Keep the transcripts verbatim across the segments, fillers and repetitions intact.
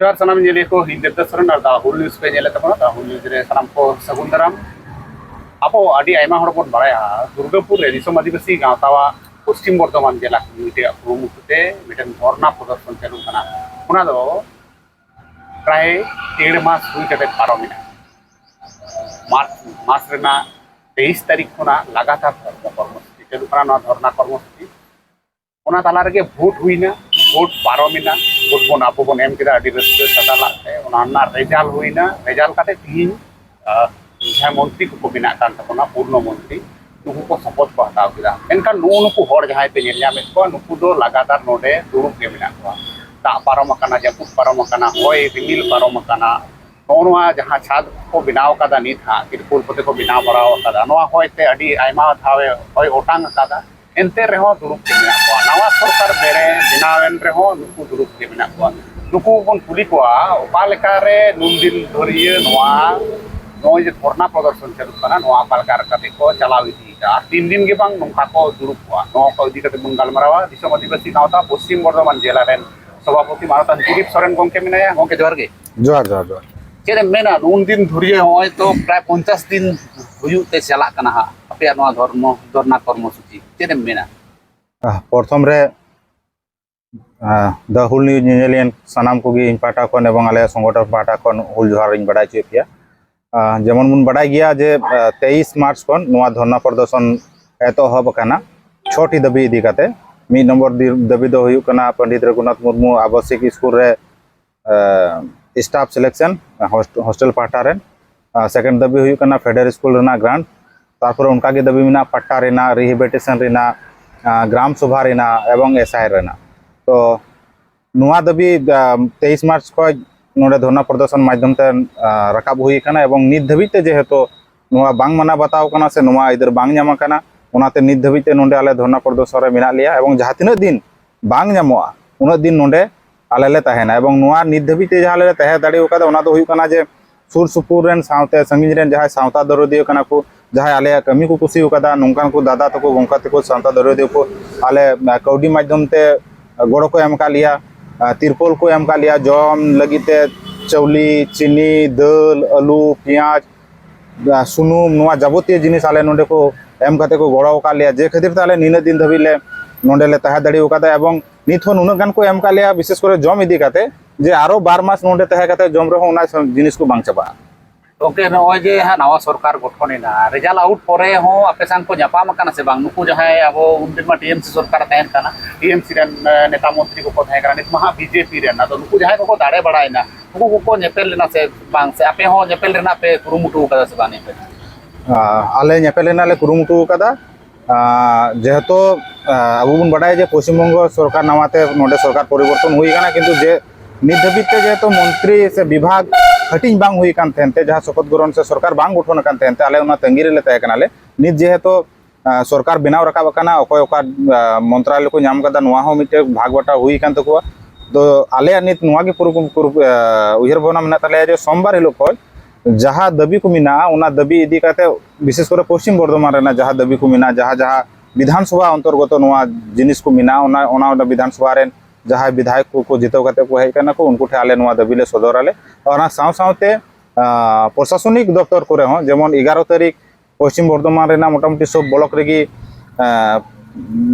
ᱡᱚᱦᱟᱨ ᱥᱟᱱᱟᱢ ᱧᱮᱞᱤᱭᱟᱹ ᱠᱚ, ᱤᱧ ᱫᱮᱵᱫᱟᱥ ᱥᱚᱨᱮᱱ ᱟᱨ ᱫᱟ ᱦᱩᱞ ᱱᱤᱭᱩᱡᱽ ᱯᱮ ᱧᱮᱞᱮᱫ ᱛᱟᱵᱚᱱᱟ᱾ ᱫᱟ ᱦᱩᱞ ᱱᱤᱭᱩᱡᱽ ᱨᱮ ᱥᱟᱱᱟᱢ ᱠᱚ ᱥᱟᱹᱜᱩᱱ ᱫᱟᱨᱟᱢ᱾ ᱟᱵᱚ ᱟᱹᱰᱤ ᱟᱭᱢᱟ ᱦᱚᱲ ᱵᱚᱱ ᱵᱟᱲᱟᱭᱟ, ᱫᱩᱨᱜᱟᱹᱯᱩᱨ ᱨᱮ ᱫᱤᱥᱚᱢ ᱟᱹᱫᱤᱵᱟᱹᱥᱤ ᱜᱟᱶᱛᱟᱣᱟᱜ ᱯᱚᱥᱪᱤᱢ ᱵᱚᱨᱫᱷᱚᱢᱟᱱ ᱡᱮᱞᱟ ᱠᱚᱢᱤᱴᱤᱭᱟᱜ ᱠᱩᱨᱩᱢᱩᱴᱩ ᱛᱮ ᱢᱤᱫᱴᱮᱱ ᱫᱷᱚᱨᱱᱟ ᱯᱨᱚᱫᱚᱨᱥᱚᱱ ᱪᱟᱹᱞᱩᱜ ᱠᱟᱱᱟ᱾ ᱚᱱᱟ ᱫᱚ ᱯᱨᱟᱭ ᱰᱮᱲ ᱢᱟᱥ ᱦᱩᱭ ᱠᱟᱛᱮ ᱯᱟᱨᱚᱢᱮᱱᱟ᱾ ᱢᱟᱨᱪ ᱢᱟᱥ ᱨᱮᱱᱟᱜ ᱛᱮᱭᱤᱥ ᱛᱟᱹᱨᱤᱠᱷ ᱠᱷᱚᱱᱟᱜ ᱞᱟᱜᱟᱛᱟᱨ ᱫᱷᱚᱨᱱᱟ ᱠᱚᱨᱢᱚᱥᱩᱪᱤ ᱪᱟᱹᱞᱩᱜ ᱠᱟᱱᱟ᱾ ᱱᱚᱣᱟ ᱫᱷᱚᱨᱱᱟ ᱠᱚᱨᱢᱚᱥᱩᱪᱤ, ᱚᱱᱟ ᱛᱟᱞᱟ ᱨᱮᱜᱮ ᱵᱷᱳᱴ ᱦᱩᱭᱱᱟ, ᱵᱷᱳᱴ ᱯᱟᱨᱚᱢᱮᱱᱟ, ᱵᱷᱳᱴ ᱵᱚᱱ ᱟᱵᱚ ᱵᱚᱱ ᱮᱢ ᱠᱮᱫᱟ ᱟᱹᱰᱤ ᱨᱟᱹᱥᱠᱟᱹ ᱥᱟᱫᱟ ᱞᱟᱜ ᱛᱮ᱾ ᱚᱱᱟ ᱨᱮᱱᱟᱜ ᱨᱮᱡᱟᱞ ᱦᱩᱭᱱᱟ᱾ ᱨᱮᱡᱟᱞ ᱠᱟᱛᱮ ᱛᱤᱦᱤᱧ, ᱟᱦ, ᱡᱟᱦᱟᱸᱭ ᱢᱚᱱᱛᱨᱤ ᱠᱚᱠᱚ ᱵᱮᱱᱟᱜ ᱠᱟᱱ ᱛᱟᱵᱚᱱᱟ, ᱯᱩᱨᱱᱚ ᱢᱚᱱᱛᱨᱤ, ᱱᱩᱠᱩ ᱠᱚ ᱥᱚᱯᱚᱛ ᱠᱚ ᱦᱟᱛᱟᱣ ᱠᱮᱫᱟ᱾ ᱢᱮᱱᱠᱷᱟᱱ ᱱᱩᱜᱼᱩ ᱱᱩᱠᱩ ᱦᱚᱲ ᱡᱟᱦᱟᱸᱭ ᱯᱮ ᱧᱮᱞ ᱧᱟᱢᱮᱫ ᱠᱚᱣᱟ, ᱱᱩᱠᱩ ᱫᱚ ᱞᱟᱜᱟᱛᱟᱨ ᱱᱚᱰᱮ ᱫᱩᱲᱩᱵ ᱜᱮ ᱢᱮᱱᱟᱜ ᱠᱚᱣᱟ᱾ ᱫᱟᱜ ᱯᱟᱨᱚᱢ ᱟᱠᱟᱱᱟ, ᱡᱟᱹᱯᱩᱫ ᱯᱟᱨᱚᱢ ᱟᱠᱟᱱᱟ, ᱦᱚᱭ ᱨᱤᱢᱤᱞ ᱯᱟᱨᱚᱢ ᱟᱠᱟᱱᱟ, ᱱᱚᱜᱼᱚ ᱱᱚᱣᱟ ᱡᱟᱦᱟᱸ ᱪᱷᱟᱫᱽ ᱠᱚ ᱵᱮᱱᱟᱣ ᱠᱟᱫᱟ ᱱᱤᱛ ᱦᱟᱸᱜ, ᱛᱤᱨᱯᱳᱞ ᱠᱚᱛᱮ ᱠᱚ ᱵᱮᱱᱟᱣ ᱵᱟᱲᱟ ᱟᱠᱟᱫᱟ, ᱱᱚᱣᱟ ᱦᱚᱭ ᱛᱮ ᱟᱹᱰᱤ ᱟᱭᱢᱟ ᱫᱷᱟᱣᱮ ᱦᱚᱭ ᱚᱴᱟᱝ ᱟᱠᱟᱫᱟ, ᱮᱱᱛᱮ ᱨᱮᱦᱚᱸ ᱫᱩᱲᱩᱵ ᱜᱮ ᱢᱮᱱᱟᱜ ᱠᱚᱣᱟ᱾ ᱱᱟᱣᱟ ᱥᱚᱨᱠᱟᱨ ᱵᱮᱨᱮ ᱵᱮᱱᱟᱣᱮᱱ ᱨᱮᱦᱚᱸ ᱱᱩᱠᱩ ᱫᱩᱲᱩᱵ ᱜᱮ ᱢᱮᱱᱟᱜ ᱠᱚᱣᱟ᱾ ᱱᱩᱠᱩ ᱵᱚᱱ ᱠᱩᱞᱤ ᱠᱚᱣᱟ, ᱚᱠᱟ ᱞᱮᱠᱟᱨᱮ ᱱᱩᱱ ᱫᱤᱱ ᱫᱷᱩᱨᱤᱭᱟᱹ ᱱᱚᱣᱟ, ᱱᱚᱜᱼᱚᱭ ᱡᱮ ᱫᱷᱚᱨᱱᱟ ᱯᱨᱚᱫᱚᱨᱥᱚᱱ ᱪᱟᱹᱞᱩᱜ ᱠᱟᱱᱟ, ᱱᱚᱣᱟ ᱚᱠᱟ ᱞᱮᱠᱟ ᱠᱟᱛᱮ ᱠᱚ ᱪᱟᱞᱟᱣ ᱤᱫᱤᱭᱮᱫᱟ ᱟᱨ ᱛᱤᱱ ᱫᱤᱱ ᱜᱮ ᱵᱟᱝ ᱱᱚᱝᱠᱟ ᱠᱚ ᱫᱩᱲᱩᱵ ᱠᱚᱜᱼᱟ? ᱱᱚᱣᱟ ᱠᱚ ᱤᱫᱤ ᱠᱟᱛᱮ ᱵᱚᱱ ᱜᱟᱞᱢᱟᱨᱟᱣᱟ᱾ ᱫᱤᱥᱚᱢ ᱟᱹᱫᱤᱵᱟᱹᱥᱤ ᱜᱟᱶᱛᱟ ᱯᱚᱥᱪᱤᱢ ᱵᱚᱨᱫᱷᱚᱢᱟᱱ ᱡᱮᱞᱟ ᱨᱮᱱ ᱥᱚᱵᱷᱟᱯᱚᱛᱤ ᱢᱟᱱᱚᱛᱟᱱ ᱫᱤᱞᱤᱯ ᱥᱚᱨᱮᱱ ᱜᱚᱢᱠᱮ ᱢᱮᱱᱟᱭᱟ᱾ ᱜᱚᱢᱠᱮ, ᱡᱚᱦᱟᱨ ᱜᱮ᱾ ᱡᱚᱦᱟᱨ, ᱡᱚᱦᱟᱨ, ᱡᱚᱦᱟᱨ᱾ ᱪᱮᱫ ᱮᱢ ᱢᱮᱱᱟ, ᱱᱩᱱ ᱫᱤᱱ ᱫᱷᱩᱨᱤᱭᱟᱹ ᱱᱚᱜᱼᱚᱭ ᱛᱚ ᱯᱨᱟᱭ ᱯᱚᱧᱪᱟᱥ ᱫᱤᱱ ᱦᱩᱭᱩᱜ ᱛᱮ ᱪᱟᱞᱟᱜ ᱠᱟᱱᱟ ᱦᱟᱸᱜ ᱟᱯᱮᱭᱟᱜ ᱱᱚᱣᱟ ᱫᱷᱚᱨᱢᱚ, ᱫᱷᱚᱨᱱᱟ ᱠᱚᱨᱢᱚᱥᱩᱪᱤ, ᱪᱮᱫ ᱮᱢ ᱢᱮᱱᱟ? ᱟᱦ, ᱯᱨᱚᱛᱷᱚᱢ ᱨᱮ, ᱟᱦ, ᱫᱟ ᱦᱩᱞ ᱱᱤᱭᱩᱡᱽ ᱧᱮᱧᱮᱞᱤᱭᱟᱹ ᱥᱟᱱᱟᱢ ᱠᱚᱜᱮ ᱤᱧ ᱯᱟᱦᱴᱟ ᱠᱷᱚᱱ ᱮᱵᱚᱝ ᱟᱞᱮ ᱥᱚᱝᱜᱚᱴᱷᱚᱱ ᱯᱟᱦᱴᱟ ᱠᱷᱚᱱ ᱦᱩᱞ ᱡᱚᱦᱟᱨ ᱤᱧ ᱵᱟᱰᱟᱭ ᱦᱚᱪᱚᱭᱮᱫ ᱯᱮᱭᱟ᱾ ᱟᱦ, ᱡᱮᱢᱚᱱ ᱵᱚᱱ ᱵᱟᱰᱟᱭ ᱜᱮᱭᱟ ᱡᱮ, ᱟᱦ, ᱛᱮᱭᱤᱥ ᱢᱟᱨᱪ ᱠᱷᱚᱱ ᱱᱚᱣᱟ ᱫᱷᱚᱨᱱᱟ ᱯᱨᱚᱫᱚᱨᱥᱚᱱ ᱮᱛᱚᱦᱚᱵ ᱟᱠᱟᱱᱟ, ᱪᱷᱚᱴᱤ ᱫᱟᱹᱵᱤ ᱤᱫᱤ ᱠᱟᱛᱮ᱾ ᱢᱤᱫ ᱱᱚᱢᱵᱚᱨ ᱫᱤ-, ᱫᱟᱹᱵᱤ ᱫᱚ ᱦᱩᱭᱩᱜ ᱠᱟᱱᱟ ᱯᱚᱱᱰᱤᱛ ᱨᱚᱜᱷᱩᱱᱟᱛᱷ ᱢᱩᱨᱢᱩ ᱟᱵᱟᱥᱤᱠ ᱥᱠᱩᱞ ᱨᱮ ᱟᱦ, staff selection, ᱦᱳᱥᱴ-, hostel ᱯᱟᱦᱴᱟ ᱨᱮᱱ᱾ ᱟᱨ second ᱫᱟᱹᱵᱤ ᱦᱩᱭᱩᱜ ᱠᱟᱱᱟ ᱯᱷᱮᱰᱟᱨ ᱥᱠᱩᱞ ᱨᱮᱱᱟᱜ grant, ᱛᱟᱨᱯᱚᱨᱮ ᱚᱱᱠᱟᱜᱮ ᱫᱟᱹᱵᱤ ᱢᱮᱱᱟᱜᱼᱟ ᱯᱟᱴᱴᱟ ᱨᱮᱱᱟᱜ, rehabilitation ᱨᱮᱱᱟᱜ, ᱟᱨ ᱜᱨᱟᱢ ᱥᱚᱵᱷᱟ ᱨᱮᱱᱟᱜ ᱮᱵᱚᱝ ᱮᱥᱟᱭ ᱨᱮᱱᱟᱜ᱾ ᱛᱚ ᱱᱚᱣᱟ ᱫᱟᱹᱵᱤ, ᱟᱨ, ᱛᱮᱭᱤᱥ ᱢᱟᱨᱪ ᱠᱷᱚᱱ ᱱᱚᱰᱮ ᱫᱷᱚᱨᱱᱟ ᱯᱨᱚᱫᱚᱨᱥᱚᱱ ᱢᱟᱫᱽᱫᱷᱚᱢ ᱛᱮ, ᱟᱨ, ᱨᱟᱠᱟᱵ ᱦᱩᱭ ᱟᱠᱟᱱᱟ ᱮᱵᱚᱝ ᱱᱤᱛ ᱫᱷᱟᱹᱵᱤᱡ ᱛᱮ ᱡᱮᱦᱮᱛᱩ ᱱᱚᱣᱟ ᱵᱟᱝ ᱢᱟᱱᱟᱣ ᱵᱟᱛᱟᱣ ᱠᱟᱱᱟ ᱥᱮ ᱱᱚᱣᱟ ᱟᱹᱭᱫᱟᱹᱨ ᱵᱟᱝ ᱧᱟᱢ ᱟᱠᱟᱱᱟ, ᱚᱱᱟᱛᱮ ᱱᱤᱛ ᱫᱷᱟᱹᱵᱤᱡ ᱛᱮ ᱱᱚᱰᱮ ᱟᱞᱮ ᱫᱷᱚᱨᱱᱟ ᱯᱨᱚᱫᱚᱨᱥᱚᱱ ᱨᱮ ᱢᱮᱱᱟᱜ ᱞᱮᱭᱟ ᱮᱵᱚᱝ ᱡᱟᱦᱟᱸ ᱛᱤᱱᱟᱹᱜ ᱫᱤᱱ ᱵᱟᱝ ᱧᱟᱢᱚᱜᱼᱟ, ᱩᱱᱟᱹᱜ ᱫᱤᱱ ᱱᱚᱰᱮ ᱟᱞᱮ ᱞᱮ ᱛᱟᱦᱮᱱᱟ᱾ ᱮᱵᱚᱝ ᱱᱚᱣᱟ ᱱᱤᱛ ᱫᱷᱟᱹᱵᱤᱡ ᱛᱮ ᱡᱟᱦᱟᱸ ᱞᱮ ᱛᱟᱦᱮᱸ ᱫᱟᱲᱮ ᱟᱠᱟᱫᱟ, ᱚᱱᱟ ᱫᱚ ᱦᱩᱭᱩᱜ ᱠᱟᱱᱟ ᱡᱮ ᱥᱩᱨ ᱥᱩᱯᱩᱨ ᱨᱮᱱ ᱥᱟᱶᱛᱮ ᱥᱟᱺᱜᱤᱧ ᱨᱮᱱ ᱡᱟᱦᱟᱸᱭ ᱥᱟᱶᱛᱟ ᱫᱚᱨᱚᱫᱤᱭᱟᱹ ᱠᱟᱱᱟ ᱠᱚ, ᱡᱟᱦᱟᱸᱭ ᱟᱞᱮᱭᱟᱜ ᱠᱟᱹᱢᱤ ᱠᱚ ᱠᱩᱥᱤ ᱟᱠᱟᱫᱟ, ᱱᱚᱝᱠᱟᱱ ᱠᱚ ᱫᱟᱫᱟ ᱛᱟᱠᱚ, ᱜᱚᱝᱠᱟ ᱛᱟᱠᱚ, ᱥᱟᱶᱛᱟ ᱫᱚᱨᱚᱫᱤᱭᱟᱹ ᱠᱚ ᱟᱞᱮ, ᱟᱸ, ᱠᱟᱹᱣᱰᱤ ᱢᱟᱫᱽᱫᱷᱚᱢ ᱛᱮ ᱜᱚᱲᱚ ᱠᱚ ᱮᱢ ᱟᱠᱟᱫ ᱞᱮᱭᱟ᱾ ᱟᱨ ᱛᱤᱨᱯᱚᱞ ᱠᱚ ᱮᱢ ᱟᱠᱟᱫ ᱞᱮᱭᱟ, ᱡᱚᱢ ᱞᱟᱹᱜᱤᱫ ᱛᱮ ᱪᱟᱣᱞᱮ, ᱪᱤᱱᱤ, ᱫᱟᱹᱞ, ᱟᱹᱞᱩ, ᱯᱮᱸᱭᱟᱡᱽ, ᱟᱨ ᱥᱩᱱᱩᱢ, ᱱᱚᱣᱟ ᱡᱟᱵᱚᱛᱤᱭᱚ ᱡᱤᱱᱤᱥ ᱟᱞᱮ ᱱᱚᱰᱮ ᱠᱚ ᱮᱢ ᱠᱟᱛᱮ ᱠᱚ ᱜᱚᱲᱚ ᱟᱠᱟᱫ ᱞᱮᱭᱟ, ᱡᱮ ᱠᱷᱟᱹᱛᱤᱨ ᱛᱮ ᱟᱞᱮ ᱱᱤᱱᱟᱹᱜ ᱫᱤᱱ ᱫᱷᱟᱹᱵᱤᱡ ᱞᱮ ᱱᱚᱰᱮ ᱞᱮ ᱛᱟᱦᱮᱸ ᱫᱟᱲᱮ ᱟᱠᱟᱫᱟ᱾ ᱮᱵᱚᱝ ᱱᱤᱛ ᱦᱚᱸ ᱱᱩᱱᱟᱹᱜ ᱜᱟᱱ ᱠᱚ ᱮᱢ ᱟᱠᱟᱫ ᱞᱮᱭᱟ, ᱵᱤᱥᱮᱥ ᱠᱚᱨᱮ ᱡᱚᱢ ᱤᱫᱤ ᱠᱟᱛᱮ, ᱡᱮ ᱟᱨᱚ ᱵᱟᱨ ᱢᱟᱥ ᱱᱚᱰᱮ ᱛᱟᱦᱮᱸ ᱠᱟᱛᱮ ᱡᱚᱢ ᱨᱮᱦᱚᱸ ᱚᱱᱟ ᱡᱤᱱᱤᱥ ᱠᱚ ᱵᱟᱝ ᱪᱟᱵᱟᱜᱼᱟ᱾ ᱜᱚᱢᱠᱮ, ᱱᱚᱜᱼᱚᱭ ᱡᱮ ᱦᱟᱸᱜ ᱱᱟᱣᱟ ᱥᱚᱨᱠᱟᱨ ᱜᱚᱴᱷᱚᱱ ᱮᱱᱟ, ᱨᱮᱡᱟᱞᱴ ᱟᱣᱩᱴ ᱯᱚᱨᱮ ᱦᱚᱸ ᱟᱯᱮ ᱥᱟᱝ ᱠᱚ ᱧᱟᱯᱟᱢ ᱟᱠᱟᱱᱟ ᱥᱮ ᱵᱟᱝ? ᱱᱩᱠᱩ ᱡᱟᱦᱟᱸᱭ ᱟᱵᱚ ᱩᱱᱫᱤᱱ ᱢᱟ ᱴᱤ ᱮᱢ ᱥᱤ ᱥᱚᱨᱠᱟᱨ ᱛᱟᱦᱮᱸ ᱠᱟᱱᱟ, ᱴᱤ ᱮᱢ ᱥᱤ ᱨᱮᱱ, ᱮ, ᱱᱮᱛᱟ ᱢᱚᱱᱛᱨᱤ ᱠᱚᱠᱚ ᱛᱟᱦᱮᱸ ᱠᱟᱱᱟ, ᱱᱤᱛ ᱢᱟ ᱦᱟᱸᱜ ᱵᱤ ᱡᱮ ᱯᱤ ᱨᱮᱱ, ᱟᱫᱚ ᱱᱩᱠᱩ ᱡᱟᱦᱟᱸᱭ ᱠᱚᱠᱚ ᱫᱟᱲᱮ ᱵᱟᱲᱟᱭᱮᱱᱟ, ᱱᱩᱠᱩ ᱠᱚᱠᱚ ᱧᱮᱯᱮᱞ ᱞᱮᱱᱟ ᱥᱮ ᱵᱟᱝ? ᱥᱮ ᱟᱯᱮ ᱦᱚᱸ ᱧᱮᱯᱮᱞ ᱨᱮᱱᱟᱜ ᱯᱮ ᱠᱩᱨᱩᱢᱩᱴᱩ ᱟᱠᱟᱫᱟ ᱥᱮ ᱵᱟᱝ ᱱᱤᱭᱟᱹ ᱯᱮ? ᱟᱸ, ᱟᱞᱮ ᱧᱮᱯᱮᱞ ᱨᱮᱱᱟᱜ ᱞᱮ ᱠᱩᱨᱩᱢᱩᱴᱩ ᱟᱠᱟᱫᱟ᱾ ᱟᱸ, ᱡᱮᱦᱮᱛᱩ, ᱟᱸ, ᱟᱵᱚ ᱵᱚᱱ ᱵᱟᱰᱟᱭᱟ ᱡᱮ ᱯᱚᱥᱪᱤᱢ ᱵᱚᱝᱜᱚ ᱥᱚᱨᱠᱟᱨ ᱱᱟᱣᱟᱛᱮ ᱱᱚᱰᱮ ᱥᱚᱨᱠᱟᱨ ᱯᱚᱨᱤᱵᱚᱨᱛᱚᱱ ᱦᱩᱭ ᱟᱠᱟᱱᱟ, ᱠᱤᱱᱛᱩ ᱡᱮ ᱱᱤᱛ ᱫᱷᱟᱹᱵᱤᱡ ᱛᱮ ᱡᱮᱦᱮᱛᱩ ᱢᱚᱱᱛᱨᱤ ᱥᱮ ᱵᱤᱵᱷᱟᱜᱽ ᱦᱟᱹᱴᱤᱧ ᱵᱟᱝ ᱦᱩᱭ ᱟᱠᱟᱱ ᱛᱟᱦᱮᱸ ᱛᱮ, ᱡᱟᱦᱟᱸ ᱥᱚᱯᱚᱫ ᱜᱨᱚᱦᱚᱱ ᱥᱮ ᱥᱚᱨᱠᱟᱨ ᱵᱟᱝ ᱜᱚᱴᱷᱚᱱ ᱟᱠᱟᱱ ᱛᱟᱦᱮᱸ ᱛᱮ, ᱟᱞᱮ ᱚᱱᱟ ᱛᱟᱺᱜᱤ ᱨᱮᱞᱮ ᱛᱟᱦᱮᱸ ᱠᱟᱱᱟᱞᱮ᱾ ᱱᱤᱛ ᱡᱮᱦᱮᱛᱩ, ᱟᱸ, ᱥᱚᱨᱠᱟᱨ ᱵᱮᱱᱟᱣ ᱨᱟᱠᱟᱵ ᱟᱠᱟᱱᱟ, ᱚᱠᱚᱭ ᱚᱠᱟ, ᱟᱸ, ᱢᱚᱱᱛᱨᱟᱞᱚᱭ ᱠᱚ ᱧᱟᱢ ᱟᱠᱟᱫᱟ, ᱱᱚᱣᱟ ᱦᱚᱸ ᱢᱤᱫᱴᱮᱱ ᱵᱷᱟᱜᱽ ᱵᱟᱴᱟ ᱦᱩᱭ ᱟᱠᱟᱱ ᱛᱟᱠᱚᱣᱟ᱾ ᱛᱚ ᱟᱞᱮᱭᱟᱜ ᱱᱤᱛ ᱱᱚᱣᱟ ᱜᱮ ᱯᱩᱨᱩ-, ᱯᱩᱨᱩ-, ᱟᱸ, ᱩᱭᱦᱟᱹᱨ ᱵᱷᱟᱵᱽᱱᱟ ᱢᱮᱱᱟᱜ ᱛᱟᱞᱮᱭᱟ ᱡᱮ ᱥᱳᱢᱵᱟᱨ ᱦᱤᱞᱳᱜ ᱠᱷᱚᱱ ᱡᱟᱦᱟᱸ ᱫᱟᱹᱵᱤ ᱠᱚ ᱢᱮᱱᱟᱜᱼᱟ, ᱚᱱᱟ ᱫᱟᱹᱵᱤ ᱤᱫᱤ ᱠᱟᱛᱮ, ᱵᱤᱥᱮᱥ ᱠᱚᱨᱮ ᱯᱚᱥᱪᱤᱢ ᱵᱚᱨᱫᱷᱚᱢᱟᱱ ᱨᱮᱱᱟᱜ ᱡᱟᱦᱟᱸ ᱫᱟᱹᱵᱤ ᱠᱚ ᱢᱮᱱᱟᱜᱼᱟ, ᱡᱟᱦᱟᱸ ᱡᱟᱦᱟᱸ ᱵᱤᱫᱷᱟᱱ ᱥᱚᱵᱷᱟ ᱚᱱᱛᱚᱨᱜᱚᱛᱚ ᱱᱚᱣᱟ ᱡᱤᱱᱤᱥ ᱠᱚ ᱢᱮᱱᱟᱜᱼᱟ, ᱚᱱᱟ, ᱚᱱᱟ, ᱚᱱᱟ ᱵᱤᱫᱷᱟᱱ ᱥᱚᱵᱷᱟ ᱨᱮᱱ ᱡᱟᱦᱟᱸᱭ ᱵᱤᱫᱷᱟᱭᱚᱠ ᱠᱚ, ᱠᱚ ᱡᱤᱛᱟᱹᱣ ᱠᱟᱛᱮ ᱠᱚ ᱦᱮᱡ ᱠᱟᱱᱟ ᱠᱚ, ᱩᱱᱠᱩ ᱴᱷᱮᱱ ᱟᱞᱮ ᱱᱚᱣᱟ ᱫᱟᱹᱵᱤ ᱞᱮ ᱥᱚᱫᱚᱨᱟᱞᱮ᱾ ᱚᱱᱟ ᱥᱟᱶ ᱥᱟᱶᱛᱮ, ᱟᱸ, ᱯᱨᱚᱥᱟᱥᱚᱱᱤᱠ ᱫᱚᱯᱛᱚᱨ ᱠᱚᱨᱮ ᱦᱚᱸ, ᱡᱮᱢᱚᱱ ᱮᱜᱟᱨᱚ ᱛᱟᱹᱨᱤᱠᱷ ᱯᱚᱥᱪᱤᱢ ᱵᱚᱨᱫᱷᱚᱢᱟᱱ ᱨᱮᱱᱟᱜ ᱢᱚᱴᱟᱢᱩᱴᱤ ᱥᱚᱵ ᱵᱞᱚᱠ ᱨᱮᱜᱮ, ᱟᱸ,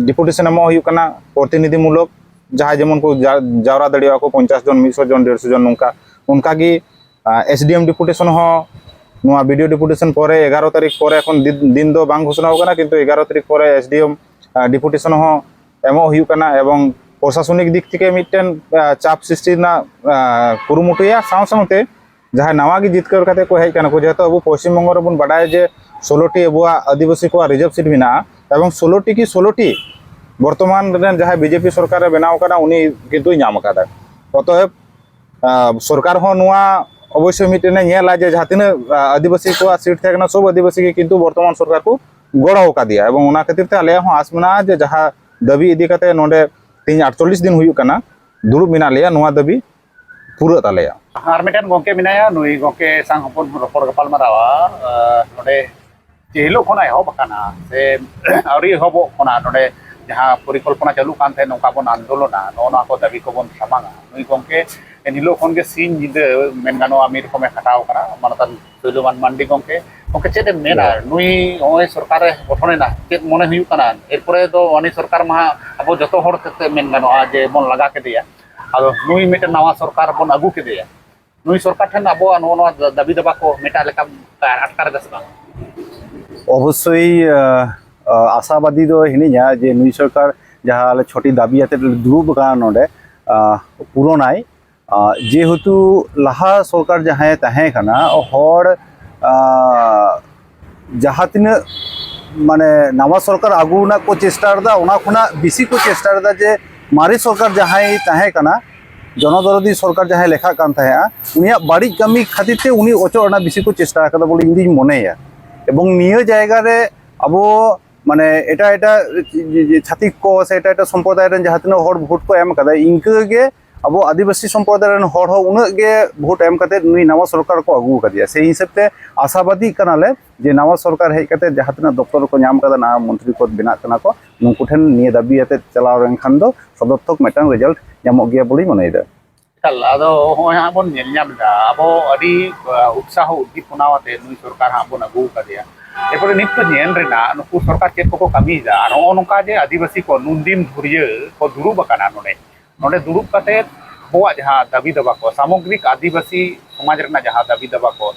ᱰᱮᱯᱩᱴᱮᱥᱚᱱ ᱮᱢᱚᱜ ᱦᱩᱭᱩᱜ ᱠᱟᱱᱟ, ᱯᱨᱚᱛᱤᱱᱤᱫᱷᱤ ᱢᱩᱞᱚᱠ, ᱡᱟᱦᱟᱸᱭ ᱡᱮᱢᱚᱱ ᱠᱚ ᱡᱟ-, ᱡᱟᱣᱨᱟ ᱫᱟᱲᱮᱭᱟᱜᱼᱟ ᱠᱚ ᱯᱚᱧᱪᱟᱥ ᱡᱚᱱ, ᱢᱤᱫ ᱥᱚ ᱡᱚᱱ, ᱰᱮᱲᱥᱚ ᱡᱚᱱ ᱱᱚᱝᱠᱟ᱾ ᱚᱱᱠᱟᱜᱮ, ᱟᱸ, ᱮᱥ ᱰᱤ ᱮᱢ ᱰᱮᱯᱩᱴᱮᱥᱚᱱ ᱦᱚᱸ ᱱᱚᱣᱟ ᱵᱤ ᱰᱤ ᱳ ᱰᱮᱯᱩᱴᱮᱥᱚᱱ ᱯᱚᱨᱮ ᱮᱜᱟᱨᱚ ᱛᱟᱹᱨᱤᱠᱷ ᱯᱚᱨᱮ, ᱮᱠᱷᱚᱱ ᱫᱤᱱ, ᱫᱤᱱ ᱫᱚ ᱵᱟᱝ ᱜᱷᱳᱥᱚᱱᱟ ᱟᱠᱟᱱᱟ, ᱠᱤᱱᱛᱩ ᱮᱜᱟᱨᱚ ᱛᱟᱹᱨᱤᱠᱷ ᱯᱚᱨᱮ ᱮᱥ ᱰᱤ ᱮᱢ, ᱟᱸ, ᱰᱮᱯᱩᱴᱮᱥᱚᱱ ᱦᱚᱸ ᱮᱢᱚᱜ ᱦᱩᱭᱩᱜ ᱠᱟᱱᱟ᱾ ᱮᱵᱚᱝ ᱯᱨᱚᱥᱟᱥᱚᱱᱤᱠ ᱫᱤᱠ ᱛᱷᱮᱠᱮ ᱢᱤᱫᱴᱮᱱ, ᱟᱸ, ᱪᱟᱯ ᱥᱨᱤᱥᱴᱤ ᱨᱮᱱᱟᱜ, ᱟᱸ, ᱠᱩᱨᱩᱢᱩᱴᱩᱭᱟ᱾ ᱥᱟᱶ ᱥᱟᱶᱛᱮ ᱡᱟᱦᱟᱸᱭ ᱱᱟᱣᱟ ᱜᱮ ᱡᱤᱛᱠᱟᱹᱨ ᱠᱟᱛᱮ ᱠᱚ ᱦᱮᱡ ᱠᱟᱱᱟ ᱠᱚ, ᱡᱮᱦᱮᱛᱩ ᱟᱵᱚ ᱯᱚᱥᱪᱤᱢ ᱵᱚᱝᱜᱚ ᱨᱮᱵᱚᱱ ᱵᱟᱰᱟᱭᱟ ᱡᱮ ᱥᱳᱞᱳ ᱴᱤ ᱟᱵᱚᱣᱟᱜ ᱟᱹᱫᱤᱵᱟᱹᱥᱤ ᱠᱚᱣᱟᱜ ᱨᱤᱡᱟᱨᱵᱷ ᱥᱤᱴ ᱢᱮᱱᱟᱜᱼᱟ, ᱮᱵᱚᱝ ᱥᱳᱞᱳ ᱴᱤ ᱠᱤ ᱥᱳᱞᱳ ᱴᱤ ᱵᱚᱨᱛᱚᱢᱟᱱ ᱨᱮᱱ ᱡᱟᱦᱟᱸᱭ ᱵᱤ ᱡᱮ ᱯᱤ ᱥᱚᱨᱠᱟᱨ ᱨᱮ ᱵᱮᱱᱟᱣ ᱟᱠᱟᱱᱟ, ᱩᱱᱤ ᱠᱤᱱᱛᱩᱭ ᱧᱟᱢ ᱟᱠᱟᱫᱟ᱾ ᱚᱛᱚᱮᱵ, ᱟᱸ, ᱥᱚᱨᱠᱟᱨ ᱦᱚᱸ ᱱᱚᱣᱟ ᱚᱵᱚᱥᱥᱳᱭ ᱢᱤᱫᱴᱮᱱᱮ ᱧᱮᱞᱟ ᱡᱮ ᱡᱟᱦᱟᱸ ᱛᱤᱱᱟᱹᱜ, ᱟᱸ, ᱟᱹᱫᱤᱵᱟᱹᱥᱤ ᱠᱚᱣᱟᱜ ᱥᱤᱴ ᱛᱟᱦᱮᱸ ᱠᱟᱱᱟ, ᱥᱚᱵ ᱟᱹᱫᱤᱵᱟᱹᱥᱤ ᱜᱮ ᱠᱤᱱᱛᱩ ᱵᱚᱨᱛᱚᱢᱟᱱ ᱥᱚᱨᱠᱟᱨ ᱠᱚ ᱜᱚᱲᱚ ᱟᱠᱟᱫᱮᱭᱟ, ᱮᱵᱚᱝ ᱚᱱᱟ ᱠᱷᱟᱹᱛᱤᱨ ᱛᱮ ᱟᱞᱮᱭᱟᱜ ᱦᱚᱸ ᱟᱸᱥ ᱢᱮᱱᱟᱜᱼᱟ ᱡᱮ ᱡᱟᱦᱟᱸ ᱫᱟᱹᱵᱤ ᱤᱫᱤ ᱠᱟᱛᱮ ᱱᱚᱰᱮ ᱛᱮᱦᱮᱧ ᱟᱴᱪᱚᱞᱞᱤᱥ ᱫᱤᱱ ᱦᱩᱭᱩᱜ ᱠᱟᱱᱟ, ᱫᱩᱲᱩᱵ ᱢᱮᱱᱟᱜ ᱞᱮᱭᱟ, ᱱᱚᱣᱟ ᱫᱟᱹᱵᱤ ᱯᱩᱨᱟᱹᱜ ᱛᱟᱞᱮᱭᱟ᱾ ᱟᱨ ᱢᱤᱫᱴᱮᱱ ᱜᱚᱢᱠᱮ ᱢᱮᱱᱟᱭᱟ, ᱱᱩᱭ ᱜᱚᱢᱠᱮ ᱥᱟᱝ ᱦᱚᱯᱚᱱ ᱵᱚᱱ ᱨᱚᱯᱚᱲ ᱜᱟᱯᱟᱞ ᱢᱟᱨᱟᱣᱟ᱾ ᱟᱨ ᱱᱚᱰᱮ ᱡᱮ ᱦᱤᱞᱳᱜ ᱠᱷᱚᱱᱟᱜ ᱮᱦᱚᱵ ᱟᱠᱟᱱᱟ ᱥᱮ ᱟᱹᱣᱨᱤ ᱮᱦᱚᱵᱚᱜ ᱠᱷᱚᱱᱟᱜ ᱱᱚᱰᱮ ᱡᱟᱦᱟᱸ ᱯᱚᱨᱤᱠᱚᱞᱯᱚᱱᱟ ᱪᱟᱹᱞᱩᱜ ᱠᱟᱱ ᱛᱟᱦᱮᱸᱫ, ᱱᱚᱝᱠᱟ ᱵᱚᱱ ᱟᱱᱫᱳᱞᱚᱱᱟ, ᱱᱚᱜᱼᱚ ᱱᱚᱣᱟ ᱠᱚ ᱫᱟᱹᱵᱤ ᱠᱚᱵᱚᱱ ᱥᱟᱢᱟᱝᱟ᱾ ᱱᱩᱭ ᱜᱚᱢᱠᱮ ᱮᱱ ᱦᱤᱞᱳᱜ ᱠᱷᱚᱱ ᱜᱮ ᱥᱤᱧ ᱧᱤᱫᱟᱹ, ᱢᱮᱱ ᱜᱟᱱᱚᱜᱼᱟ, ᱢᱤᱫ ᱨᱚᱠᱚᱢᱮ ᱠᱷᱟᱴᱟᱣ ᱠᱟᱱᱟ, ᱢᱟᱱᱚᱛᱟᱱ ᱥᱩᱭᱞᱚᱵᱟᱱ ᱢᱟᱱᱰᱤ ᱜᱚᱢᱠᱮ᱾ ᱜᱚᱢᱠᱮ, ᱪᱮᱫ ᱮᱢ ᱢᱮᱱᱟ? ᱦᱮᱸ᱾ ᱱᱩᱭ ᱱᱚᱜᱼᱚᱭ ᱥᱚᱨᱠᱟᱨᱮ ᱜᱚᱴᱷᱚᱱᱮᱱᱟ, ᱪᱮᱫ ᱢᱚᱱᱮ ᱦᱩᱭᱩᱜ ᱠᱟᱱᱟ? ᱮᱨᱯᱚᱨᱮ ᱫᱚ ᱩᱱᱤ ᱥᱚᱨᱠᱟᱨ ᱢᱟ ᱟᱵᱚ ᱡᱚᱛᱚ ᱦᱚᱲ ᱛᱮ ᱢᱮᱱ ᱜᱟᱱᱚᱜᱼᱟ ᱡᱮ ᱵᱚᱱ ᱞᱟᱜᱟ ᱠᱮᱫᱮᱭᱟ᱾ ᱟᱫᱚ ᱱᱩᱭ ᱢᱤᱫᱴᱮᱱ ᱱᱟᱣᱟ ᱥᱚᱨᱠᱟᱨ ᱵᱚᱱ ᱟᱹᱜᱩ ᱠᱮᱫᱮᱭᱟ, ᱱᱩᱭ ᱥᱚᱨᱠᱟᱨ ᱴᱷᱮᱱ ᱟᱵᱚᱣᱟᱜ ᱱᱚᱜᱼᱚ ᱱᱚᱣᱟ ᱫᱟᱹᱵᱤ ᱫᱟᱵᱟ ᱠᱚ ᱢᱮᱴᱟᱜ ᱞᱮᱠᱟᱢ ᱟᱴᱠᱟᱨ ᱮᱫᱟ ᱥᱮ ᱵᱟᱝ? ᱚᱵᱚᱥᱥᱳᱭ, ᱟᱸ, ᱟᱸ, ᱟᱥᱟᱵᱟᱫᱤ ᱫᱚ ᱦᱤᱱᱟᱹᱧᱟ ᱡᱮ ᱱᱩᱭ ᱥᱚᱨᱠᱟᱨ ᱡᱟᱦᱟᱸ ᱟᱞᱮ ᱪᱷᱚᱴᱤ ᱫᱟᱹᱵᱤ ᱟᱛᱮᱫ ᱞᱮ ᱫᱩᱲᱩᱵ ᱟᱠᱟᱱᱟ ᱱᱚᱰᱮ, ᱟᱸ, ᱯᱩᱨᱚᱱᱟᱭ᱾ ᱟᱸ, ᱡᱮᱦᱮᱛᱩ ᱞᱟᱦᱟ ᱥᱚᱨᱠᱟᱨ ᱡᱟᱦᱟᱸᱭ ᱛᱟᱦᱮᱸ ᱠᱟᱱᱟ, ᱦᱚᱲ, ᱟᱸ, ᱡᱟᱦᱟᱸ ᱛᱤᱱᱟᱹᱜ, ᱢᱟᱱᱮ, ᱱᱟᱣᱟ ᱥᱚᱨᱠᱟᱨ ᱟᱹᱜᱩ ᱨᱮᱱᱟᱜ ᱠᱚ ᱪᱮᱥᱴᱟ ᱞᱮᱫᱟ, ᱚᱱᱟ ᱠᱷᱚᱱᱟᱜ ᱵᱮᱥᱤ ᱠᱚ ᱪᱮᱥᱴᱟ ᱞᱮᱫᱟ ᱡᱮ ᱢᱟᱨᱮ ᱥᱚᱨᱠᱟᱨ ᱡᱟᱦᱟᱸᱭ ᱛᱟᱦᱮᱸ ᱠᱟᱱᱟ, ᱡᱚᱱᱚᱫᱚᱨᱚᱫᱤ ᱥᱚᱨᱠᱟᱨ ᱡᱟᱦᱟᱸᱭ ᱞᱮᱠᱷᱟᱜ ᱠᱟᱱ ᱛᱟᱦᱮᱸᱜᱼᱟ, ᱩᱱᱤᱭᱟᱜ ᱵᱟᱹᱲᱤᱡ ᱠᱟᱹᱢᱤ ᱠᱷᱟᱹᱛᱤᱨ ᱛᱮ ᱩᱱᱤ ᱚᱪᱚᱜ ᱨᱮᱱᱟᱜ ᱵᱮᱥᱤ ᱠᱚ ᱪᱮᱥᱴᱟ ᱟᱠᱟᱫᱟ ᱵᱚᱞᱮ ᱤᱧ ᱫᱩᱧ ᱢᱚᱱᱮᱭᱟ᱾ ᱮᱵᱚᱝ ᱱᱤᱭᱟᱹ ᱡᱟᱭᱜᱟ ᱨᱮ ᱟᱵᱚ, ᱢᱟᱱᱮ, ᱮᱴᱟᱜ ᱮᱴᱟᱜ ᱪᱷᱟᱹᱛᱤᱠ ᱠᱚ ᱥᱮ ᱮᱴᱟᱜ ᱮᱴᱟᱜ ᱥᱚᱢᱯᱨᱚᱫᱟᱭ ᱨᱮᱱ ᱡᱟᱦᱟᱸ ᱛᱤᱱᱟᱹᱜ ᱦᱚᱲ ᱵᱷᱳᱴ ᱠᱚ ᱮᱢ ᱠᱟᱫᱟ, ᱤᱱᱠᱟᱹ ᱜᱮ ᱟᱵᱚ ᱟᱹᱫᱤᱵᱟᱹᱥᱤ ᱥᱚᱢᱯᱨᱚᱫᱟᱭ ᱨᱮᱱ ᱦᱚᱲ ᱦᱚᱸ ᱩᱱᱟᱹᱜ ᱜᱮ ᱵᱷᱳᱴ ᱮᱢ ᱠᱟᱛᱮ ᱱᱩᱭ ᱱᱟᱣᱟ ᱥᱚᱨᱠᱟᱨ ᱠᱚ ᱟᱹᱜᱩ ᱟᱠᱟᱫᱮᱭᱟ᱾ ᱥᱮ ᱦᱤᱥᱟᱹᱵ ᱛᱮ ᱟᱥᱟᱵᱟᱫᱤ ᱠᱟᱱᱟᱞᱮ ᱡᱮ ᱱᱟᱣᱟ ᱥᱚᱨᱠᱟᱨ ᱦᱮᱡ ᱠᱟᱛᱮ ᱡᱟᱦᱟᱸ ᱛᱤᱱᱟᱹᱜ ᱫᱚᱯᱛᱚᱨ ᱠᱚ ᱧᱟᱢ ᱠᱟᱫᱟ, ᱱᱟᱣᱟ ᱢᱚᱱᱛᱨᱤ ᱯᱚᱫᱽ ᱵᱮᱱᱟᱜ ᱠᱟᱱᱟ ᱠᱚ, ᱱᱩᱠᱩ ᱴᱷᱮᱱ ᱱᱤᱭᱟᱹ ᱫᱟᱹᱵᱤ ᱟᱛᱮ ᱪᱟᱞᱟᱣ ᱞᱮᱱᱠᱷᱟᱱ ᱫᱚ ᱥᱚᱫᱚᱨᱛᱷᱚᱠ ᱢᱤᱫᱴᱟᱝ ᱨᱮᱡᱟᱞᱴ ᱧᱟᱢᱚᱜ ᱜᱮᱭᱟ ᱵᱚᱞᱮᱧ ᱢᱚᱱᱮᱭᱮᱫᱟ᱾ ᱮᱠᱟᱞ, ᱟᱫᱚ ᱦᱚᱸᱜᱼᱚᱭ ᱦᱟᱸᱜ ᱵᱚᱱ ᱧᱮᱞ ᱧᱟᱢ ᱮᱫᱟ, ᱟᱵᱚ ᱟᱹᱰᱤ, ᱟ, ᱩᱛᱥᱟᱦᱚ ᱩᱫᱽᱫᱤᱯᱚᱱᱟ ᱟᱛᱮ ᱱᱩᱭ ᱥᱚᱨᱠᱟᱨ ᱦᱟᱸᱜ ᱵᱚᱱ ᱟᱹᱜᱩ ᱟᱠᱟᱫᱮᱭᱟ᱾ ᱮᱨᱯᱚᱨᱮ ᱱᱤᱛ ᱫᱚ ᱧᱮᱞ ᱨᱮᱱᱟᱜ, ᱱᱩᱠᱩ ᱥᱚᱨᱠᱟᱨ ᱪᱮᱫ ᱠᱚᱠᱚ ᱠᱟᱹᱢᱤᱭᱮᱫᱟ, ᱟᱨ ᱱᱚᱜᱼᱚ ᱱᱚᱝᱠᱟ ᱡᱮ ᱟᱹᱫᱤᱵᱟᱹᱥᱤ ᱠᱚ ᱱᱩᱱᱫᱤᱱ ᱫᱷᱩᱨᱭᱟᱹ ᱠᱚ ᱫᱩᱲᱩᱵ ᱟᱠᱟᱱᱟ ᱱᱚᱰᱮ, ᱱᱚᱰᱮ ᱫᱩᱲᱩᱵ ᱠᱟᱛᱮ ᱟᱵᱚᱣᱟᱜ ᱡᱟᱦᱟᱸ ᱫᱟᱹᱵᱤ ᱫᱟᱵᱟ ᱠᱚ, ᱥᱟᱢᱚᱜᱽᱨᱤᱠ ᱟᱹᱫᱤᱵᱟᱹᱥᱤ ᱥᱚᱢᱟᱡᱽ ᱨᱮᱱᱟᱜ ᱡᱟᱦᱟᱸ ᱫᱟᱹᱵᱤ ᱫᱟᱵᱟ ᱠᱚ,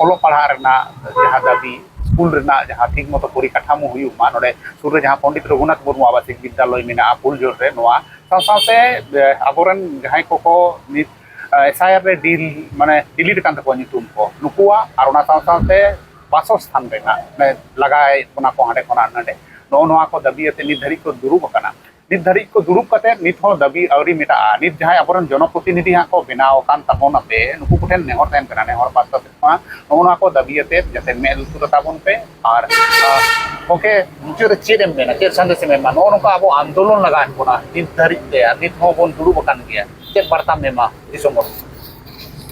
ᱚᱞᱚᱜ ᱯᱟᱲᱦᱟᱜ ᱨᱮᱱᱟᱜ ᱡᱟᱦᱟᱸ ᱫᱟᱹᱵᱤ, ᱥᱠᱩᱞ ᱨᱮᱱᱟᱜ ᱡᱟᱦᱟᱸ ᱴᱷᱤᱠ ᱢᱚᱛᱚ ᱯᱚᱨᱤᱠᱟᱴᱷᱟᱢᱳ ᱦᱩᱭᱩᱜ ᱢᱟ, ᱱᱚᱰᱮ ᱥᱩᱨ ᱨᱮ ᱡᱟᱦᱟᱸ ᱯᱚᱱᱰᱤᱛ ᱨᱚᱜᱷᱩᱱᱟᱛᱷ ᱢᱩᱨᱢᱩ ᱟᱵᱟᱥᱤᱠ ᱵᱤᱫᱽᱫᱟᱞᱚᱭ ᱢᱮᱱᱟᱜᱼᱟ ᱯᱩᱞᱡᱳᱨ ᱨᱮ, ᱱᱚᱣᱟ ᱥᱟᱶ ᱥᱟᱶᱛᱮ, ᱮ, ᱟᱵᱚᱨᱮᱱ ᱡᱟᱦᱟᱸᱭ ᱠᱚᱠᱚ ᱱᱤᱛ, ᱮ, ᱮᱥ ᱟᱭ ᱟᱨ ᱨᱮ ᱰᱤᱞ, ᱢᱟᱱᱮ, ᱰᱤᱞᱤᱴ ᱟᱠᱟᱱ ᱛᱟᱠᱚᱣᱟ ᱧᱩᱛᱩᱢ ᱠᱚ, ᱱᱩᱠᱩᱣᱟᱜ, ᱟᱨ ᱚᱱᱟ ᱥᱟᱶ ᱥᱟᱶᱛᱮ ᱵᱟᱥᱚᱥᱛᱷᱟᱱ ᱨᱮᱱᱟᱜ, ᱢᱟᱱᱮ, ᱞᱟᱜᱟᱭᱮᱫ ᱵᱚᱱᱟ ᱠᱚ ᱦᱟᱸᱰᱮ ᱠᱷᱚᱱᱟᱜ ᱱᱟᱰᱮ, ᱱᱚᱜᱼᱚ ᱱᱚᱣᱟ ᱠᱚ ᱫᱟᱹᱵᱤ ᱟᱛᱮ ᱱᱤᱛ ᱫᱷᱟᱹᱨᱤᱡ ᱠᱚ ᱫᱩᱲᱩᱵ ᱟᱠᱟᱱᱟ᱾ ᱱᱤᱛ ᱫᱷᱟᱹᱨᱤᱡ ᱠᱚ ᱫᱩᱲᱩᱵ ᱠᱟᱛᱮ ᱱᱤᱛ ᱦᱚᱸ ᱫᱟᱹᱵᱤ ᱟᱹᱣᱨᱤ ᱢᱮᱴᱟᱜᱼᱟ᱾ ᱱᱤᱛ ᱡᱟᱦᱟᱸᱭ ᱟᱵᱚᱨᱮᱱ ᱡᱚᱱᱚᱯᱨᱚᱛᱤᱱᱤᱫᱷᱤ ᱦᱟᱸᱜ ᱠᱚ ᱵᱮᱱᱟᱣ ᱟᱠᱟᱱ ᱛᱟᱵᱚᱱᱟᱯᱮ, ᱱᱩᱠᱩ ᱠᱚᱴᱷᱮᱱ ᱱᱮᱦᱚᱨ ᱛᱟᱦᱮᱱ ᱠᱟᱱᱟ, ᱱᱮᱦᱚᱨ ᱯᱟᱥᱴᱟ ᱥᱮᱫ ᱠᱷᱚᱱᱟᱜ ᱱᱚᱜᱼᱚ ᱱᱚᱣᱟ ᱠᱚ ᱫᱟᱹᱵᱤ ᱟᱛᱮ ᱡᱟᱛᱮ ᱢᱮᱫ ᱞᱩᱛᱩᱨ ᱟᱛᱟ ᱵᱚᱱ ᱯᱮ᱾ ᱟᱨ, ᱟᱨ ᱜᱚᱢᱠᱮ, ᱢᱩᱪᱟᱹᱫ ᱨᱮ ᱪᱮᱫ ᱮᱢ ᱢᱮᱱᱟ, ᱪᱮᱫ ᱥᱟᱸᱫᱮᱥ ᱮᱢ ᱮᱢᱟ? ᱱᱚᱜᱼᱚ ᱱᱚᱝᱠᱟ ᱟᱵᱚ ᱟᱱᱫᱳᱞᱚᱱ ᱞᱟᱜᱟᱣᱮᱫ ᱵᱚᱱᱟ ᱱᱤᱛ ᱫᱷᱟᱹᱨᱤᱡ ᱛᱮ, ᱟᱨ ᱱᱤᱛ ᱦᱚᱸ ᱵᱚᱱ ᱫᱩᱲᱩᱵ ᱟᱠᱟᱱ ᱜᱮᱭᱟ, ᱪᱮᱫ ᱵᱟᱨᱛᱟᱢ ᱮᱢᱟ ᱫᱤᱥᱚᱢ ᱦᱚᱲ?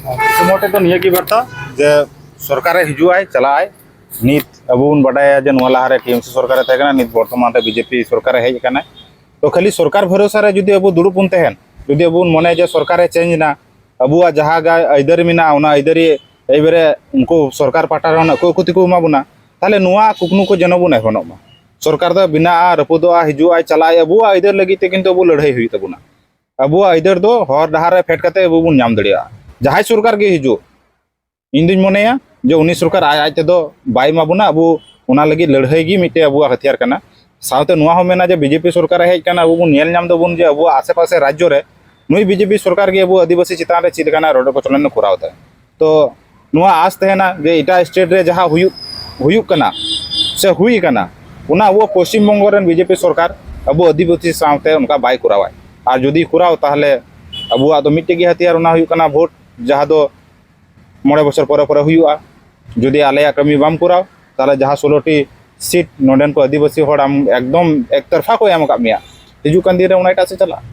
ᱫᱤᱥᱚᱢ ᱦᱚᱲ ᱴᱷᱮᱱ ᱫᱚ ᱱᱤᱭᱟᱹ ᱜᱮ ᱵᱟᱨᱛᱟ ᱡᱮ ᱥᱚᱨᱠᱟᱨᱮ ᱦᱤᱡᱩᱜᱼᱟᱭ, ᱪᱟᱞᱟᱜᱼᱟᱭ, ᱱᱤᱛ ᱟᱵᱚ ᱵᱚᱱ ᱵᱟᱰᱟᱭᱟ ᱡᱮ ᱱᱚᱣᱟ ᱞᱟᱦᱟᱨᱮ ᱴᱤᱮᱢᱥᱤ ᱥᱚᱨᱠᱟᱨᱮ ᱛᱟᱦᱮᱸ ᱠᱟᱱᱟ, ᱱᱤᱛ ᱵᱚᱨᱛᱚᱢᱟᱱ ᱨᱮ ᱵᱤᱡᱮᱯᱤ ᱥᱚᱨᱠᱟᱨᱮ ᱦᱮᱡ ᱟᱠᱟᱱᱟ᱾ ᱛᱚ ᱠᱷᱟᱹᱞᱤ ᱥᱚᱨᱠᱟᱨ ᱵᱷᱚᱨᱚᱥᱟ ᱨᱮ ᱡᱩᱫᱤ ᱟᱵᱚ ᱫᱩᱲᱩᱵ ᱵᱚᱱ ᱛᱟᱦᱮᱱ, ᱡᱩᱫᱤ ᱟᱵᱚ ᱵᱚᱱ ᱢᱚᱱᱮᱭᱟ ᱡᱮ ᱥᱚᱨᱠᱟᱨᱮ ᱪᱮᱧᱡᱽ ᱮᱱᱟ, ᱟᱵᱚᱣᱟᱜ ᱡᱟᱦᱟᱸ ᱜᱟ- ᱟᱹᱭᱫᱟᱹᱨᱤ ᱢᱮᱱᱟᱜᱼᱟ, ᱚᱱᱟ ᱟᱹᱭᱫᱟᱹᱨᱤ ᱮᱭᱵᱟᱨᱮ ᱩᱱᱠᱩ ᱥᱚᱨᱠᱟᱨ ᱯᱟᱦᱴᱟ ᱨᱮᱦᱚᱸ ᱟᱠᱚ ᱟᱠᱚ ᱛᱮᱠᱚ ᱮᱢᱟ ᱵᱚᱱᱟ, ᱛᱟᱦᱚᱞᱮ ᱱᱚᱣᱟ ᱠᱩᱠᱢᱩ ᱠᱚ ᱡᱮᱱᱚ ᱵᱚᱱ ᱮᱵᱷᱚᱱᱚᱜ ᱢᱟ᱾ ᱥᱚᱨᱠᱟᱨ ᱫᱚ ᱵᱮᱱᱟᱜᱼᱟ, ᱨᱟᱹᱯᱩᱫᱚᱜᱼᱟ, ᱦᱤᱡᱩᱜᱼᱟᱭ, ᱪᱟᱞᱟᱜᱼᱟᱭ, ᱟᱵᱚᱣᱟᱜ ᱟᱹᱭᱫᱟᱹᱨ ᱞᱟᱹᱜᱤᱫ ᱛᱮ ᱠᱤᱱᱛᱩ ᱟᱵᱚ ᱞᱟᱹᱲᱦᱟᱹᱭ ᱦᱩᱭᱩᱜ ᱛᱟᱵᱚᱱᱟ᱾ ᱟᱵᱚᱣᱟᱜ ᱟᱹᱭᱫᱟᱹᱨ ᱫᱚ ᱦᱚᱨ ᱰᱟᱦᱟᱨ ᱨᱮ ᱯᱷᱮᱰ ᱠᱟᱛᱮ ᱟᱵᱚ ᱵᱚᱱ ᱧᱟᱢ ᱫᱟᱲᱮᱭᱟᱜᱼᱟ᱾ ᱡᱟᱦᱟᱸᱭ ᱥᱚᱨᱠᱟᱨ ᱜᱮ ᱦᱤᱡᱩᱜ, ᱤᱧ ᱫᱩᱧ ᱢᱚᱱᱮᱭᱟ ᱡᱮ ᱩᱱᱤ ᱥᱚᱨᱠᱟᱨ ᱟᱡ ᱟᱡ ᱛᱮᱫᱚ ᱵᱟᱭ ᱮᱢᱟ ᱵᱚᱱᱟ᱾ ᱟᱵᱚ ᱚᱱᱟ ᱞᱟᱹᱜᱤᱫ ᱞᱟᱹᱲᱦᱟᱹᱭ ᱜᱮ ᱢᱤᱫᱴᱮᱡ ᱟᱵᱚᱣᱟᱜ ᱦᱟᱛᱤᱭᱟᱨ ᱠᱟᱱᱟ᱾ ᱥᱟᱶᱛᱮ ᱱᱚᱣᱟ ᱦᱚᱸ ᱢᱮᱱᱟ ᱡᱮ ᱵᱤᱡᱮᱯᱤ ᱥᱚᱨᱠᱟᱨᱮ ᱦᱮᱡ ᱠᱟᱱᱟ, ᱟᱵᱚ ᱵᱚᱱ ᱧᱮᱞ ᱧᱟᱢ ᱫᱟᱵᱚᱱ ᱡᱮ ᱟᱵᱚᱣᱟᱜ ᱟᱥᱮ ᱯᱟᱥᱮ ᱨᱟᱡᱽᱡᱚ ᱨᱮ ᱱᱩᱭ ᱵᱤᱡᱮᱯᱤ ᱥᱚᱨᱠᱟᱨ ᱜᱮ ᱟᱵᱚ ᱟᱹᱫᱤᱵᱟᱹᱥᱤ ᱪᱮᱛᱟᱱ ᱨᱮ ᱪᱮᱫ ᱞᱮᱠᱟᱱᱟᱜ ᱨᱚᱰᱚᱡ ᱠᱚᱪᱞᱚᱱ ᱮ ᱠᱚᱨᱟᱣ ᱮᱫᱟ᱾ ᱛᱚ ᱱᱚᱣᱟ ᱟᱥ ᱛᱟᱦᱮᱱᱟ ᱡᱮ ᱮᱴᱟᱜ ᱥᱴᱮᱴ ᱨᱮ ᱡᱟᱦᱟᱸ ᱦᱩᱭᱩᱜ ᱦᱩᱭᱩᱜ ᱠᱟᱱᱟ ᱥᱮ ᱦᱩᱭ ᱟᱠᱟᱱᱟ, ᱚᱱᱟ ᱟᱵᱚ ᱯᱚᱥᱪᱤᱢ ᱵᱚᱝᱜᱚ ᱨᱮᱱ ᱵᱤᱡᱮᱯᱤ ᱥᱚᱨᱠᱟᱨ ᱟᱵᱚ ᱟᱹᱫᱤᱵᱟᱹᱥᱤ ᱥᱟᱶᱛᱮ ᱚᱱᱠᱟ ᱵᱟᱭ ᱠᱚᱨᱟᱣᱟ᱾ ᱟᱨ ᱡᱩᱫᱤ ᱠᱚᱨᱟᱣ, ᱛᱟᱦᱚᱞᱮ ᱟᱵᱚᱣᱟᱜ ᱫᱚ ᱢᱤᱫᱴᱮᱡ ᱜᱮ ᱦᱟᱛᱤᱭᱟᱨ, ᱚᱱᱟ ᱦᱩᱭᱩᱜ ᱠᱟᱱᱟ ᱵᱷᱳᱴ, ᱡᱟᱦᱟᱸ ᱫᱚ ᱢᱚᱬᱮ ᱵᱚᱪᱷᱚᱨ ᱯᱚᱨᱮ ᱯᱚᱨᱮ ᱦᱩᱭᱩᱜᱼᱟ᱾ ᱡᱩᱫᱤ ᱟᱞᱮᱭᱟᱜ ᱠᱟᱹᱢᱤ ᱵᱟᱢ ᱠᱚᱨᱟᱣ, ᱛᱟᱦᱚᱞᱮ ᱡᱟᱦᱟᱸ ᱥᱳᱞᱳ ᱴᱤ ᱥᱤᱴ ᱱᱚᱰᱮᱱ ᱠᱚ ᱟᱹᱫᱤᱵᱟᱹᱥᱤ ᱦᱚᱲ ᱟᱢ ᱮᱠᱫᱚᱢ ᱮᱠᱛᱚᱨᱯᱷᱟ ᱠᱚ ᱮᱢ ᱟᱠᱟᱫ ᱢᱮᱭᱟ, ᱦᱤᱡᱩᱜ ᱠᱟᱱ ᱫᱤᱱ ᱨᱮ ᱚᱱᱟ ᱮᱴᱟᱜ ᱥᱮᱫ ᱪᱟᱞᱟᱜᱼᱟ᱾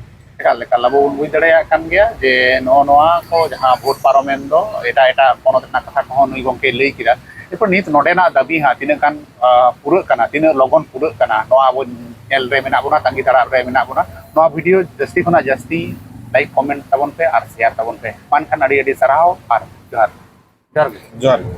ᱮᱠᱟᱞ, ᱮᱠᱟᱞ, ᱟᱵᱚ ᱵᱚᱱ ᱵᱩᱡᱽ ᱫᱟᱲᱮᱭᱟᱜ ᱠᱟᱱ ᱜᱮᱭᱟ ᱡᱮ ᱱᱚᱜᱼᱚ ᱱᱚᱣᱟ ᱠᱚ ᱡᱟᱦᱟᱸ ᱵᱷᱳᱴ ᱯᱟᱨᱚᱢᱮᱱ ᱫᱚ, ᱮᱴᱟᱜ ᱮᱴᱟᱜ ᱯᱚᱱᱚᱛ ᱨᱮᱱᱟᱜ ᱠᱟᱛᱷᱟ ᱠᱚᱦᱚᱸ ᱱᱩᱭ ᱜᱚᱢᱠᱮᱭ ᱞᱟᱹᱭ ᱠᱮᱫᱟ᱾ ᱮᱨᱯᱚᱨ ᱱᱤᱛ ᱱᱚᱰᱮᱱᱟᱜ ᱫᱟᱹᱵᱤ ᱦᱟᱸᱜ ᱛᱤᱱᱟᱹᱜ ᱜᱟᱱ, ᱟ, ᱯᱩᱨᱟᱹᱜ ᱠᱟᱱᱟ, ᱛᱤᱱᱟᱹᱜ ᱞᱚᱜᱚᱱ ᱯᱩᱨᱟᱹᱜ ᱠᱟᱱᱟ, ᱱᱚᱣᱟ ᱟᱵᱚ ᱧᱮᱞ ᱨᱮ ᱢᱮᱱᱟᱜ ᱵᱚᱱᱟ, ᱛᱟᱺᱜᱤ ᱛᱟᱲᱟᱜ ᱨᱮ ᱢᱮᱱᱟᱜ ᱵᱚᱱᱟ᱾ ᱱᱚᱣᱟ ᱵᱷᱤᱰᱤᱭᱳ ᱡᱟᱹᱥᱛᱤ ᱠᱷᱚᱱᱟᱜ ᱡᱟᱹᱥᱛᱤ ᱞᱟᱭᱤᱠ, ᱠᱚᱢᱮᱱᱴ ᱛᱟᱵᱚᱱ ᱯᱮ ᱟᱨ ᱥᱮᱭᱟᱨ ᱛᱟᱵᱚᱱ ᱯᱮ᱾ ᱢᱟ ᱮᱱᱠᱷᱟᱱ ᱟᱹᱰᱤ ᱟᱹᱰᱤ ᱥᱟᱨᱦᱟᱣ ᱟᱨ ᱡᱚᱦᱟᱨ᱾ ᱡᱚᱦᱟᱨ ᱜᱮ᱾ ᱡᱚᱦᱟᱨ ᱜᱮ᱾